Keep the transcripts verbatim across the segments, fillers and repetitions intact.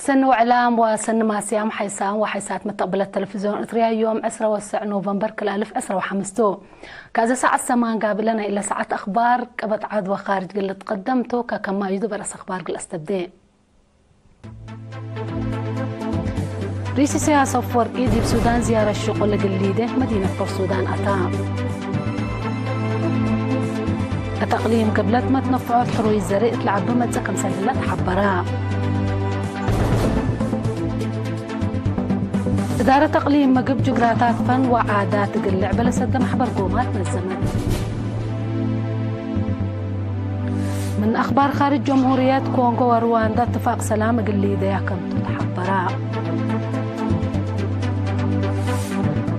ሰኒ ወዕላም ወሰኒ ማስያም ሓይሳም ወሓይሳት መተቅብለት ተለፍዝዮን እትርያ ዮም ዕስራ ወሰዕ ኖቨምበር ክልኤ አልፍ ዕስራ ወሐምስ ቱ። ከአዘ ሰዓት ሰማን ጋብእ ለናይ እለ ሰዓት አኽባር ቀበት ዐድ ወኻርጅ ግል ልትቀደም ቱ። ከከማዩ ዲብ አርእስ አኽባር ግል አስተብዴ። ርኢስ ኢሳያስ አፈወርቂ ዲብ ሱዳን ዝያረት ሽቁል እግል ሊዴ መዲነት ፖርት ሱዳን አታ። እት አቅሊም ግብለት መትነፍዖት ሕሩይ ዘርእ እት ለዐቢ መጽእ ክምሰል ህለ ተሐበረ። እዳረት አቅሊም ምግብ ጅግራታት ፈን ወዓዳት እግል ልዕበ ለሰደ መሕበር ጎማት ነዘመት። ምን አኽባር ካርጅ፣ ጀምሁርየት ኮንጎ ወሩዋንዳ እትፋቅ ሰላም እግል ሊደያ ከምቱ ተሐበራ።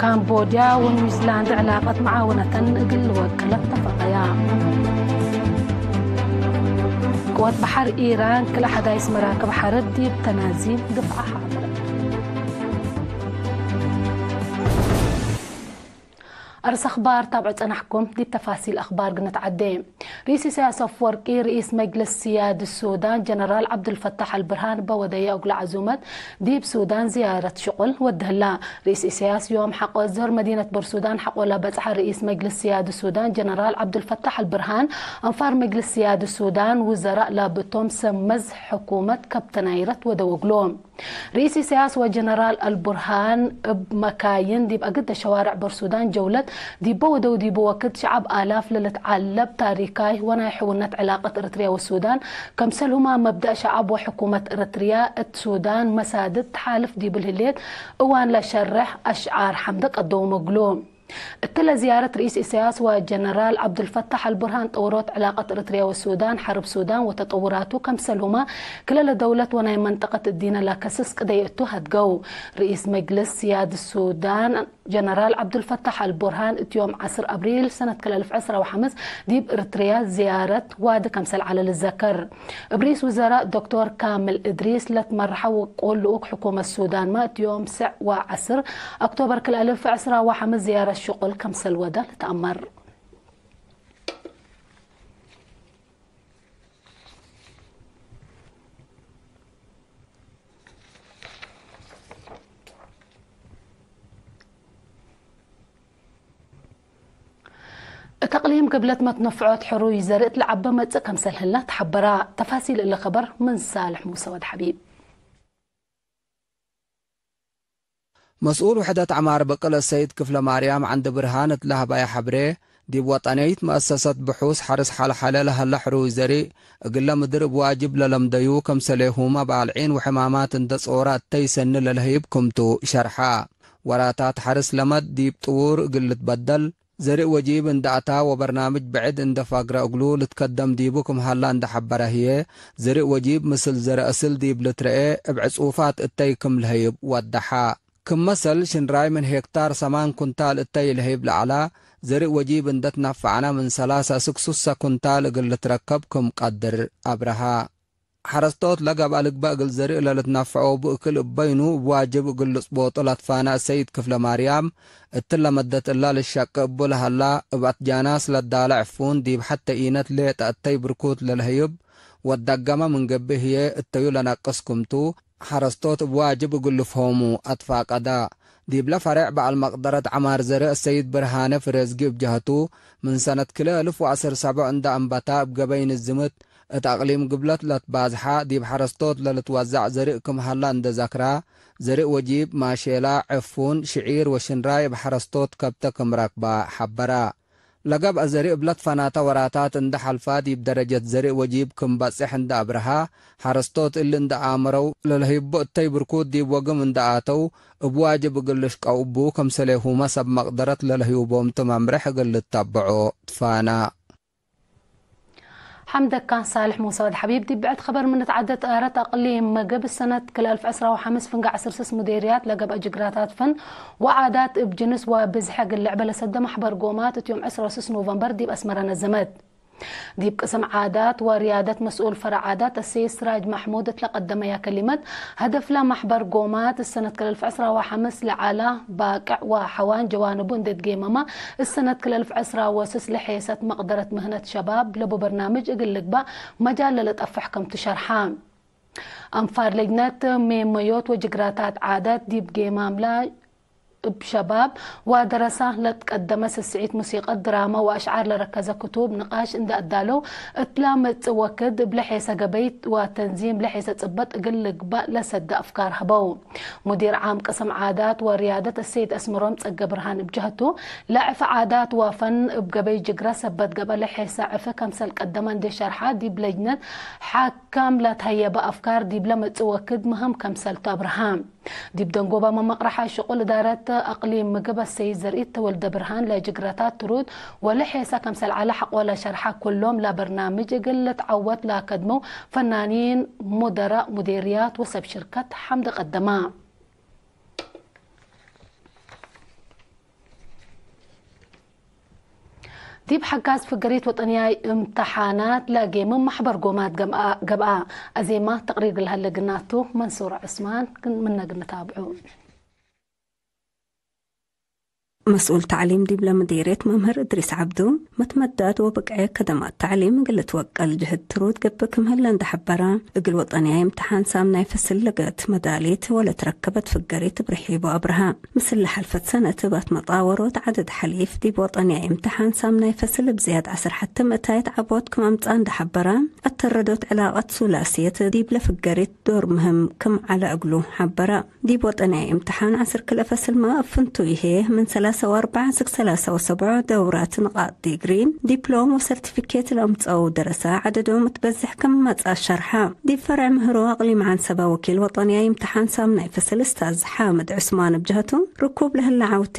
ካምቦድያ ወኒውዚላንድ ዕላቀት መዓወነተን እግል ልወቅለ ተፈቀያ። ቅወት በሐር ኢራን ክልኤ ሐዳይስ መራክብ ሐርብ ዲብ ተናዚል ድፍዐ ሐርብ። አርእስ አኽባር ታብዑ ጸናሕኩም። ዲብ ተፋሲል አኽባር ግንትዓዴ። ርኢስ ኢሳያስ አፈወርቂ፣ ርኢስ መጅልስ ስያድ ሱዳን ጀነራል ዐብዱልፈታሕ አልብርሃን በወደየ እግሉ ዐዙመት ዲብ ሱዳን ዝያረት ሽቁል ወድህላ። ርኢስ ኢሳያስ ዮም ሐቆ ዞር መዲነት ቦርሱዳን ሐቆ ለበጽሐ ርኢስ መጅልስ ስያድ ሱዳን ጀነራል ዐብዱልፈታሕ አልብርሃን፣ አንፋር መጅልስ ስያድ ሱዳን፣ ውዘራእ ላብቶም ሰብ መዝ ሕኩመት ከብተናይረት ወደው እግሎም። ርኢስ ኢሳያስ ወጀነራል አልቡርሃን እብ መካይን ዲብ አግደ ሸዋርዕ ቦርሱዳን ጀውለት ዲበ ወደው ዲቡ ወክድ፣ ሸዐብ አላፍ ለልትዓለብ ታሪካይ ወናይ ሕውነት ዕላቀት እርትርያ ወሱዳን፣ ከምሰልሁማ መብደእ ሸዐብ ወሕኩመት እርትርያ እት ሱዳን መሳድድ ተሓልፍ ዲብ ልህሌት እዋን ለሸርሕ አሽዓር ሐምደ ቀደውም እግሉ። እትለ ዝያረት ርኢስ ኢሳያስ ወጀነራል ዐብዱልፈታሕ አልቡርሃን ጠውሮት ዕላቀት እርትርያ ወሱዳን፣ ሐርብ ሱዳን ወተጠውራቱ፣ ከምሰልሁመ ክለ ለደውለት ወናይ መንጠቀት እዲነ ለከስስ ቅደይ እቱ ሀድገው። ርኢስ መጅልስ ስያድ ሱዳን ጀነራል ዐብዱልፈታሕ አልቡርሃን እት ዮም ዐስር አብሪል ሰነት ክልኤ አልፍ ዕስራ ወሐምስ ዲብ እርትርያ ዝያረት ዋዲ ከምሰል ዐለ ልዘከር። እብ ርኢስ ውዘራእ ዶክቶር ካምል እድሪስ ለትመርሐ ውቁል ልኡክ ሕኩመት ሱዳንመ፣ እት ዮም ስዕ ወዐስር ኦክቶበር ክልኤ አልፍ ዕስራ ወሐምስ ዝያረት ሽቁል ከምሰል ወደ ልትአመር። እት አቅሊም ግብለት መትነፍዖት ሕሩይ ዘርእ ለዐበ መጽእ ከምሰል ህለ ተሐበራ። ተፋሲል እሊ ከበር ምን ሳልሕ ሙሰ ወድ ሐቢብ። መስኡል ውሕደት ዐማር ብቅል ሰይድ ክፍለማርያም ዐንድ ብርሃን እት ለሀበየ ሐብሬ፣ ዲብ ወጠንየይት መአሰሰት ብሑስ ሐርስ ሐልሐለ ለሀለ ሕሩይ ዘርእ፣ እግለ ምድር እብ ዋጅብ ለለምደዩ፣ ከምሰሌሁመ ባልዒን ወሕማማት እንደ ጾረ እተይ ሰኒ ለልሀይብ ክምቱ ሸርሐ። ወራታት ሐርስ ለመድ ዲብ ጥዉር እግል ልትበደል፣ ዘርእ ወጂብ እንደ አታ ወበርናምጅ ብዕድ እንደ ፋግረ እግሉ ልትከደም ዲቡ ክም ሀላ እንደ ሐበረ ህዬ፣ ዘርእ ወጂብ ምስል ዘርእ እስል ዲብ ልትረኤ እብ ዕጹፋት እተይ ክም ለህይብ ወደሐ። ክም መሰል፣ ሽንራይ ምን ሄክታር ሰማን ኩንታል እተይ ለህይብ ለዐላ፣ ዘርእ ወጂብ እንደ ትነፈዐነ ምን ሰላሰ እስክ ሱሰ ኩንታል እግል ልትረከብ ክም ቀድር አብረሃ። ሐረስቶት ለገብአ ልግበእ እግል ዘርእ ለልትነፈዖ ብእክል እበይኑ እብ ዋጅብ እግል ልጽቦጦ ለትፋነእ ሰይድ ክፍለማርያም፣ እትለ መደት እላ ልሸቄ እቡ ለሀላ፣ እብ አትጃናስ ለዳለ ዕፉን ዲብ ሐቴ ኢነት ሌጠ እተይ ብርኩት ለልህይብ ወደገመ ምን ገብእ ህዬ እተዩ ለነቅስ ክምቱ፣ ሐረስቶት እብ ዋጅብ እግል ልፍሆሙ አትፋቀደ። ዲብለ ፈሬዕ በዐል መቅደረት ዐማር ዘርእ ሰይድ ብርሃነ ፍሬዝጊ እብ ጀሀቱ፣ ምን ሰነት ክልኤ አልፍ ወዐስር ሰብዕ እንደ አንበታ እብ ገበይ ንዝምት፣ እት አቅሊም ግብለት ለትባዝሐ፣ ዲብ ሐረስቶት ለልትወዘዕ ዘርእ ክም ሀላ እንደ ዘክራ፣ ዘርእ ወጂብ፣ ማሼላ፣ ዕፉን፣ ሽዒር ወሽንራይ እብ ሐረስቶት ከብተ ክም ረክባ ሐበራ። ለገብአ ዘርእ እብ ለትፈናተ ወራታት እንደ ሐልፋ፣ ዲብ ደረጀት ዘርእ ወጂብ ክም በጽሕ እንደ አብረሃ፣ ሐረስቶት እሊ እንደ አመረው፣ ለልህይቦ እተይ ብርኩት ዲብ ወግም እንደ አተው፣ እብ ዋጅብ እግል ልሽቀው እቡ፣ ከምሰሌሁመ ሰብ መቅደረት ለልህዩቦም ቲ መምርሕ እግል ልተብዖ ትፋና። ሐምደካ ሳልሕ ሙሰ ወድ ሐቢብ። ዲብ ብዕድ ከበር ምን ንትዓደድ፣ ጠያረት አቅሊም ምግብ ሰነት ክልኤ አልፍ ዕስራ ወሐምስ ፍንጋዕ ዐስር ስስ ሙዴርያት ለገብአ ጅግራታት ፈን ወዓዳት እብ ጅንስ ወብዝሐ እግል ልዕበ ለሰደ ማሕበር ጎማት እት ዮም ዕስራ ወስስ ኖቨምበር ዲብ አስመረ ነዘመት። ዲብ ቅስም ዓዳት ወርያደት መስኡል ፈረዕ ዓዳት አሰይድ ስራጅ ማሕሙድ እት ለቀደመያ ከሊመት፣ ሀደፍለ ማሕበር ጎማት እሰነት ክልኤ አልፍ ዕስራ ወሐምስ ለዐላ ባቅዕ ወሐዋን ጀዋንቡ እንዴ ትጌመመ፣ እሰነት ክልኤ አልፍ ዕስራ ወስስ ለሔሰት መቅደረት ምህነት ሸባብ ለቡ በርናምጅ እግል ልግባእ መጃል ለልጠፍሕ ከምቱ ሸርሐ። አንፋር ለጅነት ሜመዮት ወጅግራታት ዓደት ዲብ ጌማምላ እብ ሸባብ ወደረሳ ለትቀደመ ስስዒት ሙሲቀት፣ ድራመ ወአሽዓር ለረከዘ ክቱብ ንቃሽ እንዴ አዳለው፣ እትላ መጽእ ወክድ እብለ ሔሰ ገበይ ወተንዚም ለሔሰ ጽበጥ እግል ልግባእ ለሰደ አፍካር ሀበው። ሙዲር ዓም ቅስም ዓዳት ወርያደት እሰይድ አስመሮም ጸገ ብርሃን እብ ጀህቱ፣ ለዕፍ ዓዳት ወፈን እብ ገበይ ጅግረ ሰበት ገብአ ለሔሰ ዕፍ ከምሰል ቀደመ እንዴ ሸርሐ፣ ዲብ ለጅነት ሐካም ለትሀየበ አፍካር ዲብለ መጽእ ወክድ ምህም ከምሰልቱ አብርሃ። ዲብ ደንጎባመ መቅረሐ ሽቁል እዳረት አቅሊም ምግብ አሰይድ ዘርኢት ተወልደ ብርሃን ለጅግረታት ትሩድ ወለሔሰ ከምሰል ዐለ ሐቆ ለሸርሐ፣ ኩሎም ለበርናምጅ እግል ልትዐወት ለአከድመው ፈናኒን፣ ሙደራእ ሙዴርያት ወሰብ ሽርከት ሐምድ ቀደማ። ዲብ ሐጋዝ ፍገሪት ወጠንያይ እምተሓናት ለጌምም መሕበር ጎማት ገብአ፣ ገብአ። አዜማ ተቅሪር ለሀለ ግናቱ መንሱር ዑስማን ምነ ግንታብዑ። መስኡል ተዕሊም ዲብለ ምዴርየት መምህር እድሪስ ዐብዱ፣ መትመዳድ ወብቅዔ ከደማት ተዕሊም እግል ልትወቀል ጅህድ ትሩድ ገብእ ክም ህለ እንዴ ሐበረ፣ እግል ወጠንያይ እምተሓን ሳምናይ ፈስል ለገት መዳሊት ወለትረከበት ፍገሪት እብ ርሒቡ አብርሀ። ምስል ለሐልፈት ሰነት እብ አትመጣወሮት ዐደድ ሐሊፍ ዲብ ወጠንያይ እምተሓን ሳምናይ ፈስል እብ ዝያድ ዐስር ሐቲ ምእታይት ዐቦት ክም አምጽአ እንዴ ሐበረ፣ አተረዶት ዕላቀት ሱላስየት ዲብለ ፍገሪት ዶር ምህም ክም ዐለ እግሉ ሐበረ። ዲብ ወጠንያይ እምተሓን ዐስር ክልኤ ፈስልመ እብ ፍንቱይ ህዬ ምን ሰላሳ ወአርበዕ እስክ ሰላሳ ወሰብዑ ደውራት ንቃጥ ዲግሪ፣ ዲፕሎም ወሰርቲፊኬት ለአምጸው ደረሰ ዐደዶም እት በዝሕ ክም መጽአ ሸርሐ። ዲብ ፈርዕ ምህሮ አቅሊም ዐንሰበ ወኪል ወጠንያይ እምተሓን ሳምናይ ፈስል እስታዝ ሓምድ ዑስማን እብ ጀህቱ፣ ርኩብ ለህለ ዐውቴ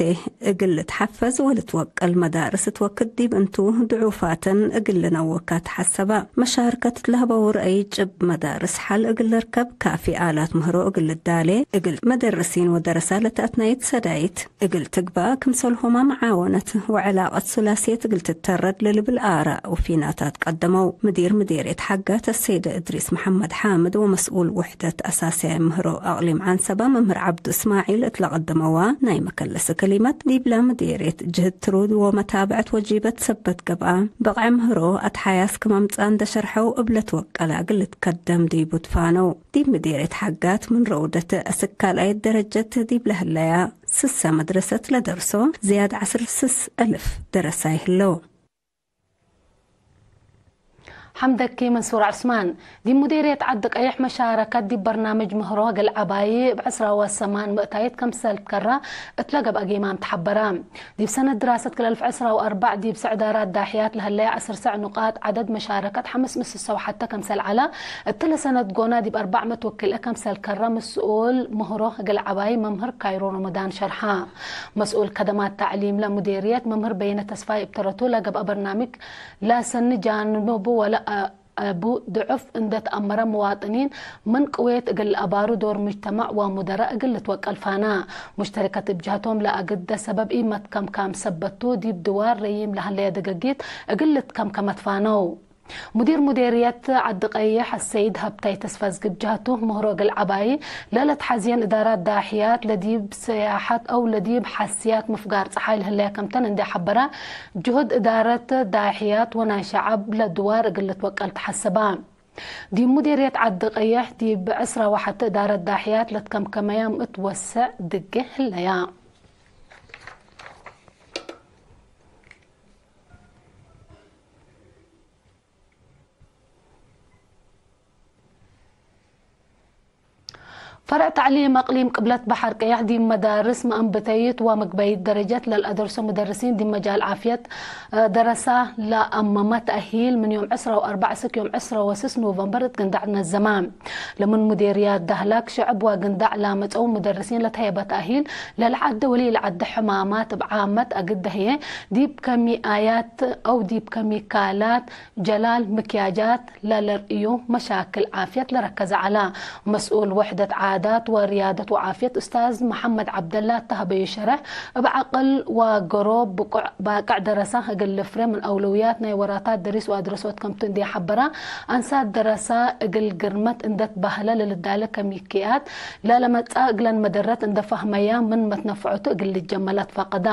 እግል ልትሐፈዝ ወልትወቀል መዳርስ እት ወክድ ዲብ እንቱ ድዑፋተን እግል ልነወካ ተሐሰበ። መሻርከት እት ለሀበው ረአይ፣ ጭብ መዳርስ ሐል እግል ልርከብ፣ ካፊ አላት ምህሮ እግል ልዳሌ፣ እግል መደርሲን ወደረሳ ለተአትናይት ሰዳይት እግል ትግባእ፣ ክምሰልሁመ መዓወነት ወዕላቀት ሱላስየት እግል ትተረድ ለልብል አራእ ወፊናታት ቀደመው። ምዲር ምዴርየት ሐጋት አሰይደ እድሪስ መሐመድ ሓምድ ወመስኡል ውሕደት አሳስያይ ምህሮ አቅሊም ዐንሰበ መምህር ዐብዱ እስማዒል እት ለቀደመዋ ናይ መከለሰ ከሊመት፣ ዲብለ ምዴርየት ጅህድ ትሩድ ወመታብዐት ወጂበት ሰበት ገብአ፣ ብቅዕ ምህሮ አትሓያስ ክም አምጽአ እንዴ ሸርሐው፣ እብ ለትወቀለ እግል ልትከደም ዲቡ ትፋነው። ዲብ ምዴርየት ሐጋት ምን ረውደት እስክ ካልኣይት ደረጀት ዲብ ለህለያ ስሰ መድረሰት ለደርሶ ዝያድ ዐስር ስስ እልፍ ደረሳይ ህለው። ሐምደኪ መንሱር ዑስማን። ዲብ ሙዴርየት ዐዲ ቀይሕ መሻረከት ዲብ በርናምጅ ምህሮ እግል ዐባዪ እብ ዕስራ ወሰማን ምእታይት ከምሰል ትከረ እትለ ገብአ ጌማም ተሐበረ። ዲብ ሰነት ድራሰት ክል አልፍ ዕስራ ወአርበዕ ዲብ ሰዕ ዳራት ዳሕያት ለህለየ ዐስር ሰዕ ኑቃጥ ዐደድ መሻረከት ሐምስ ምስሰው ሐተ ከምሰል ዐለ፣ እትለ ሰነት ጎና ዲብ አርበዕ ምእት ወክልኤ ከምሰል ከረ ምስኡል ምህሮ እግል ዐባዪ መምህር ካይሮ ረመዳን ሸርሐ። መስኡል ከደማት ተዕሊም ለሙዴርየት መምህር በይነ ተስፋይ እብ ተረቱ ለገብአ በርናምጅ ለሰኒ ጃንቡ ወለ አቡ ድዑፍ እንዴ ተአመረ፣ መዋጥኒን ምን ቅዌት እግል ለአባሩ ዶር ሙጅተመዕ ወሙደረ እግል ልትወቀል ፋና። ሙሽተሪከት እብ ጀህቶም ለአግደ ሰበብ ኢመትከምካም ሰበት ቱ፣ ዲብ ድዋር ረዪም ለሀለየ ደገጊት እግል ልትከምከመት ፋነው። ሙዲር ሙዴርየት ዐዲ ቀይሕ አሰይድ ሀብታይ ተስፋዝጊ እብ ጀህቱ፣ ምህሮ እግል ዐባዪ ለለትሐዝየን እዳራት ዳሕያት ለዲብ ሰያሐት አው ለዲብ ሐስያት ምፍጋር ጸሓይ ለህለየ ከምተን እንዴ ሐበረ፣ ጅሁድ እዳረት ዳሕያት ወናይ ሸዐብ ለድዋር እግል ልትወቀል ተሐሰባ። ዲብ ሙዴርየት ዐዲ ቀየሕ ዲብ ዕስራ ወሐቲ እዳረት ዳሕያት ለትከምከመያም እት ወሰዕ ድጌ ህለያ። ፈርዕ ተዕሊም አቅሊም ቅብለት በሐር ቀየሕ ዲብ መዳርስ መአንብተይት ወምግበይት ደረጀት ለልአደርሶ ሙደርሲን ዲብ መጃል ዓፍየት ደረሳ ለአመመ ተአሂል ምን ዮም ዕስራ ወአርበዕ እስክ ዮም ዕስራ ወስስ ኖቨምበር እት ግንዳዕ ነዘመ። ለምን ሙዴርያት ዳህላክ ሽዕብ ወግንዳዕ ለመጸው ሙደርሲን ለተሀየበ ተአሂል ለልዓደ ወለኢልዓደ ሕማማት እብ ዓመት አግደ ህዬ ዲብ ከሚአያት አው ዲብ ከሚካላት ጀላል ምክያጃት ለለርእዩ መሻክል ዓፍየት ለረከዘ ዐለ። መስኡል ወሕደት ዳት ወርያደት ወዓፍየት ኡስታዝ መሐመድ ዐብደላ እተ ሀበዩ ሸረሕ፣ እብ ዐቅል ወገሮ ብቁዕ ባቅዕ ደረሳ እግል ልፍሬ ምን አውለውያት ናይ ወራታት ደሪስ ወአድረሶት ከምቱ እንዴ ሐበራ፣ አንሳት ደረሳ እግል ግርመት እንደ ትባህለ ለልዳለ ከሚክያት ለለመጽአ እግለን መደረት እንደ ፋህመያ ምን መትነፍዖቱ እግል ልጀመል አትፋቀዳ።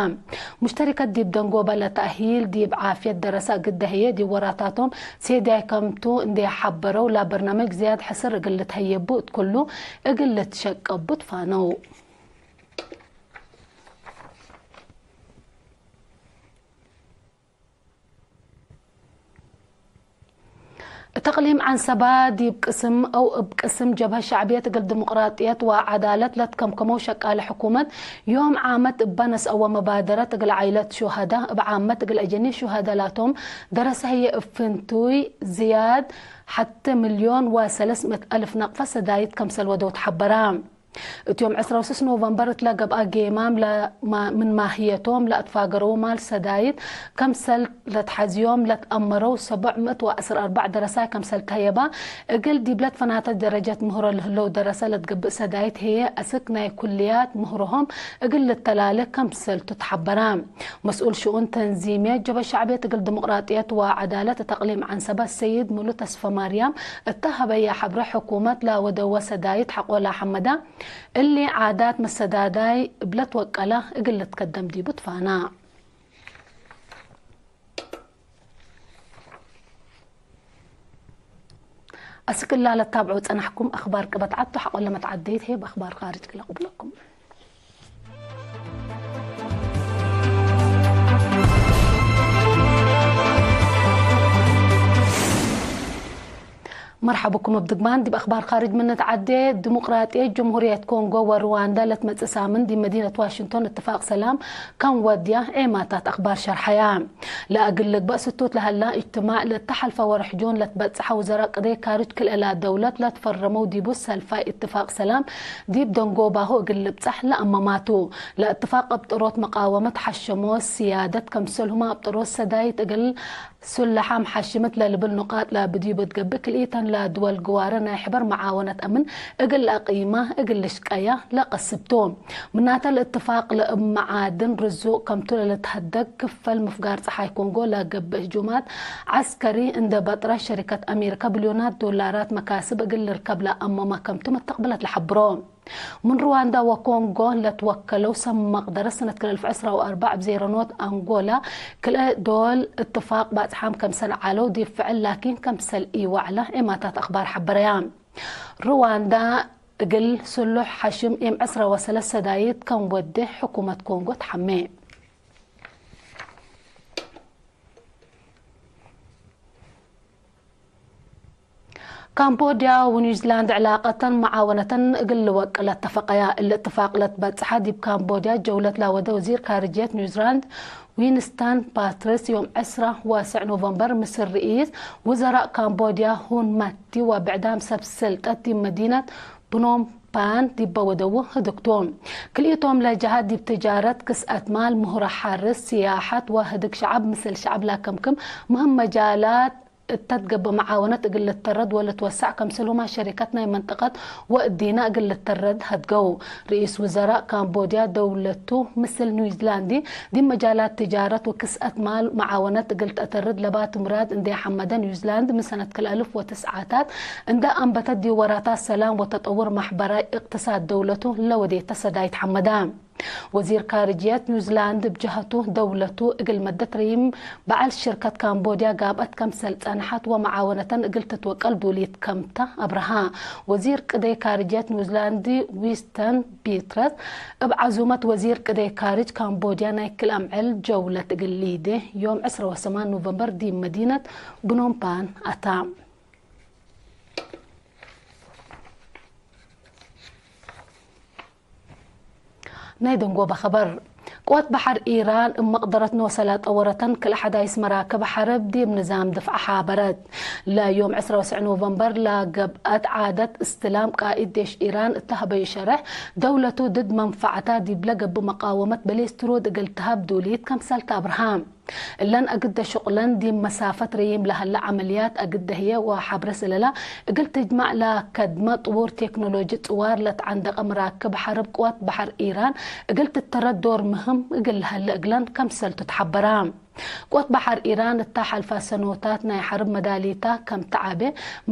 ሙሽተሪከት ዲብ ደንጎበ ለተእሂል ዲብ ዓፍየት ደረሳ እግል ደህየ ዲብ ወራታቶም ሴድያይ ከምቱ እንዴ ሐበረው፣ ለበርናመጅ ዝያድ ሕስር እግል ልትሀየቡ እት ኩሉ እግል ልትሸቀቡ ትፋነው። እት እቅሊም ዐንሰባ ዲብ ቅስም አው እብ ቅስም ጀብሀት ሸዕብየት እግል ዲሙቅራጥየት ወዐዳለት ለትከምከመው ሸቃለ ሕኩመት፣ ዮም ዓመት እበ ነስአወ መባደረት እግል ዓይለት ሹሀዳ፣ እብ ዓመት እግል አጀኒት ሹሀዳ ላቶም ደረሰ ህዬ እብ ፍንቱይ ዝያድ ሐቴ ሚልዮን ወሰለስ ምእት አልፍ ነቅፈ ሰዳይት ከምሰል ወደው ተሐበራ። እት ዮም ዕስራ ወስስ ኖቨምበር እት ለገብአ ጌማም ለማ-፣ ምን ማህየቶም ለአትፋገረው ማል ሰዳይት ከምሰል ለትሐዝዮም ለትአመረው ሰቦዕ ምእት ወዐስር አርበዕ ደረሳይ ከምሰል ተህየባ፣ እግል ዲብለ ትፈናተ ደረጀት ምህሮ ለህለው ደረሰ ለትገብእ ሰዳይት ህዬ አስክ ናይ ኩልያት ምህሮሆም እግል ልተላሌ ከምሰልቱ ተሐበረ። መስኡል ሽኡን ተንዚምየት ጀብሀት ሸዕብየት እግል ዲሙቅራጥየት ወዐዳለት እት እቅሊም ዐንሰበ ሰይድ ሙሉ ተስፈማርያም እተ ሀበየ ሐብረ፣ ሕኩመት ለወደወ ሰዳይት ሐቆ ለሐመደ፣ እሊ ዓዳት መሰዳዳይ እብ ለትወቀለ እግል ልትከደም ዲቡ ትፋና። አስክ እላ ለታብዑ ጸናሕኩም አክባር ቅበት ዐድ ቱ፣ ሐቆለ መትዓደይት ህዬ በአክባር ካርጅ ክለ ቅብለኩም። መርሐብኩም እብ ድግማን ዲብ አክባር ካርጅ ምን ንትዓዴ። ዲሙቅራጥየት ጅምሁርየት ኮንጎ ወሩዋንዳ ለትመጽእ ሳምን ዲብ መዲነት ዋሽንግቶን እትፋቅ ሰላም ከም ወድያ ዔማታት አክባር ሸርሐያ። ለእግል ልግበእ ስቱት ለሀላ እጅትማዕ፣ ለተሐልፈ ወርሕ ጁን ለትበጽሐ ውዘራእ ቅደይ ካርጅ ክልኤላ ደውለት ለትፈረመው ዲቡ ሰልፋይ እትፋቅ ሰላም ዲብ ደንጎባሁ እግል ልብጸሕ ለአመማቱ። ለእትፋቅ እብ ጥሮት መቃወመት ሐሸሞ ስያደት ከምሰልሁመ እብ ጥሮት ሰዳይት እግል ሱለሓም ሐሽምት ለልብል ኑቃጥ ለብድዩ ብትገብእ፣ ክልኢተን ለድወል ግዋረ ናይ ሕበር መዓወነት አምን እግል ለአቂማ እግል ልሽቀያ ለቀስብ ቱ። ምናተ ለእትፋቅ ለእብ መዓድን ርዙቅ ከምቱ ለልትሀደግ ክፈል ምፍጋር ጸሓይ ኮንጎ ለገብእ ህጁማት ዐስከሪ እንደ በጥረ፣ ሸሪከት አሜሪካ ብልዮናት ዶላራት መካስብ እግል ልርከብ ለአመመ ከምቱ መተቅብለት ለሐብሮ። ምን ሩዋንዳ ወኮንጎ ለትወከለው ሰብ መቅደረት ሰነት ክልኤ አልፍ ዕስራ ወአርበዕ እብ ዜረኖት አንጎላ ክልኤ ዶል እትፋቅ ባጽሓም ከምሰል ዐለው ዲብ ፍዕል ላኪን ከምሰል ኢወዐለ ዔማታት አክባር ሐበረያ። ሩዋንዳ እግል ስሉሕ ሐሽም ኤም ዕስራ ወሰለስ ሰዳይት ከም ወዴ ሕኩመት ኮንጎ ተሐሜ። ካምቦድያ ወኒውዚላንድ ዕላቀተን መዓወነተን እግል ልወቅል አተፈቀያ። እሊ እትፋቅ ለትበጽሐ ዲብ ካምቦድያ ጀውለት ለወደ ወዚር ካርጅየት ኒውዚላንድ ዊንስተን ፓትሪስ ዮም ዕስራ ወሰዕ ኖቨምበር ምስል ርኢስ ውዘራእ ካምቦድያ ሁን ማት ቲ ወብዕዳም ሰብ ስልጠት ዲብ መዲነት ፕኖም ፓን ዲበ ወደዉ ህድግ ቶም። ክልኢቶም ለጀሃት ዲብ ትጃረት፣ ክስአት ማል፣ ምህሮ ሐርስ፣ ስያሐት ወህድግ ሸዐብ ምስል ሸዐብ ለከምክም ምህም መጃላት እተ ትገብእ መዓወነት እግል ልተረድ ወልትወሰዕ ከምሰልሁመ ሸሪከት ናይ መንጠቀት ወእዲነ እግል ልተረድ ሀድገው። ርኢስ ውዘራእ ካምቦድያ ደውለቱ ምስል ኒውዚላንዲ ዲብ መጃላት ትጃረት ወክስአት ማል መዓወነት እግል ተአተርድ ለባቱ ምራድ እንዴ ሐመደ፣ ኒውዚላንድ ምን ሰነት ክልኤ አልፍ ወትስዓታት እንዴ አንበተት ዲብ ወራታት ሰላም ወተጠውር ማሕበራይ እቅትሳድ ደውለቱ ለወዴተ ሰዳይት ሐመደ። ወዚር ካርጅየት ኒውዚላንድ እብ ጀሀቱ፣ ደውለቱ እግል መደት ሪም በዐል ሽርከት ካምቦድያ ጋብአት ከምሰል ጸንሐት ወመዓወነተን እግል ትትወቀል ዱሊት ከምተ አብረሃ። ወዚር ቅደይ ካርጅየት ኒውዚላንድ ዊስተን ፒትረስ እብ ዐዙመት ወዚር ቅደይ ካርጅ ካምቦድያ ናይ ክል አምዕል ጀውለት እግል ሊዴ ዮም ዕስራ ወሰማን ኖቨምበር ዲብ መዲነት ብኖምፓን አታ። ናይ ደንጎበ ኸበር። ቅወት በሐር ኢራን እብ መቅደረት ኖሰ ለጠወረተን ክልኤ ሐዳይስ መራክብ ሐርብ ዲብ ንዛም ድፍዐ ሐበረት። ለዮም ዕስራ ወሰዕ ኖቨምበር ለገብአት ዓደት እስትላም ቃኢድ ዴሽ ኢራን እተ ሀበዩ ሸረሕ፣ ደውለቱ ድድ መንፈዐታ ዲብለ ገብእ መቃወመት በሊስትሩድ እግል ተሀብ ዱሊት ከምሰል ተአብርሃ። እለን አግደ ሹቅለን ዲብ መሳፈት ረዪም ለሀለ ዐመልያት አግደ ህዬ ወሐብረ ስለላ እግል ትጅመዕ ለከድመ ጥዉር ቴክኖሎጂ ጽዋር ለትዐንደቀ መራክብ ሐርብ ቅወት በሐር ኢራን እግል ትተረድ ዶር ምህም እግል ለሀለ እግለን ከምሰልቱ ተሐበራ። ቅወት በሐር ኢራን እታ ሐልፋ ሰኖታት ናይ ሐርብ መዳሊታ ከም ተዐቤ፣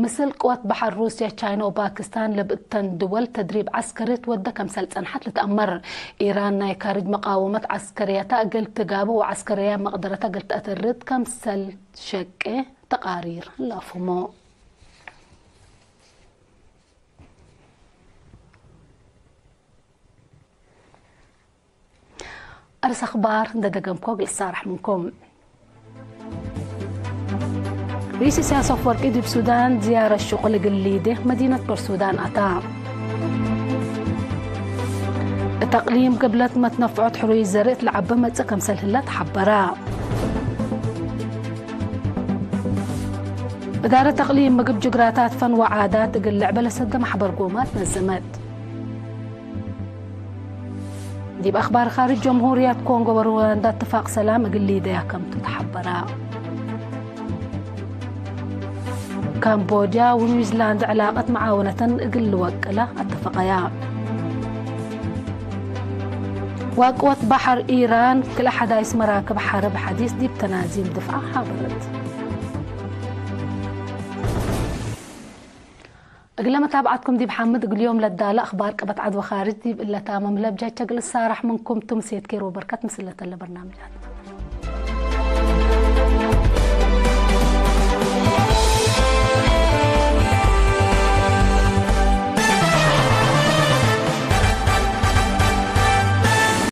ምስል ቅወት በሐር ሩስየ፣ ቻይነ ወፓኪስታን ለብእተን ድወል ተድሪብ ዐስከሪ ትወዴ ከምሰል ጸንሐት ልትአመር። ኢራን ናይ ካርጅ መቃወመት ዐስከርየታ እግል ትጋብእ ወዐስከርያ መቅደረታ እግል ተአተርድ ከምሰል ሸቄ ተቃሪር ለአፍህሞ። አርስ አክባር እንደ ደገምኮ እግል እሳረሕ ምንኩም። ርኢስ ኢሳያስ አፈወርቂ ዲብ ሱዳን ዝያረት ሽቁል እግል ሊዴ መዲነት ፖርት ሱዳን አታ። እት አቅሊም ቅብለት መትነፍዖት ሕሩይ ዘርእ ለዐበ መጽእ ከምሰል ህለ ተሐበረ። እዳረት አቅሊም ምግብ ጅግራታት ፈን ወዓዳት እግል ልዕበ ለሰደ መሕበር ጎማት ነዘመት። ዲብ አክባር ካርጅ፣ ጀምሁርያት ኮንጎ ወሩዋንዳ እትፋቅ ሰላም እግል ሊደያ ከምቱ ተሐበራ። ካምቦድያ ወኒውዚላንድ ዕላቀት መዓወነተን እግል ልወቅላ አተፈቀያ። ወቅወት በሐር ኢራን ክልኤ ሐዳይስ መራክብ ሐርብ ሐዲስ ዲብ ተናዚም ድፍዓ ሐበረት። እግለ መታብዐትኩም ዲብ ሓምድ እግል ዮም ለዳለ አክባር ቀበት ዐድ ወካርጅ ዲብ እለ ታመም ለብጃቸ እግል እሳረሕ ምንኩም ቱ። ምሴት ኬር ወበርከት ምስለተለ በርናምጃት።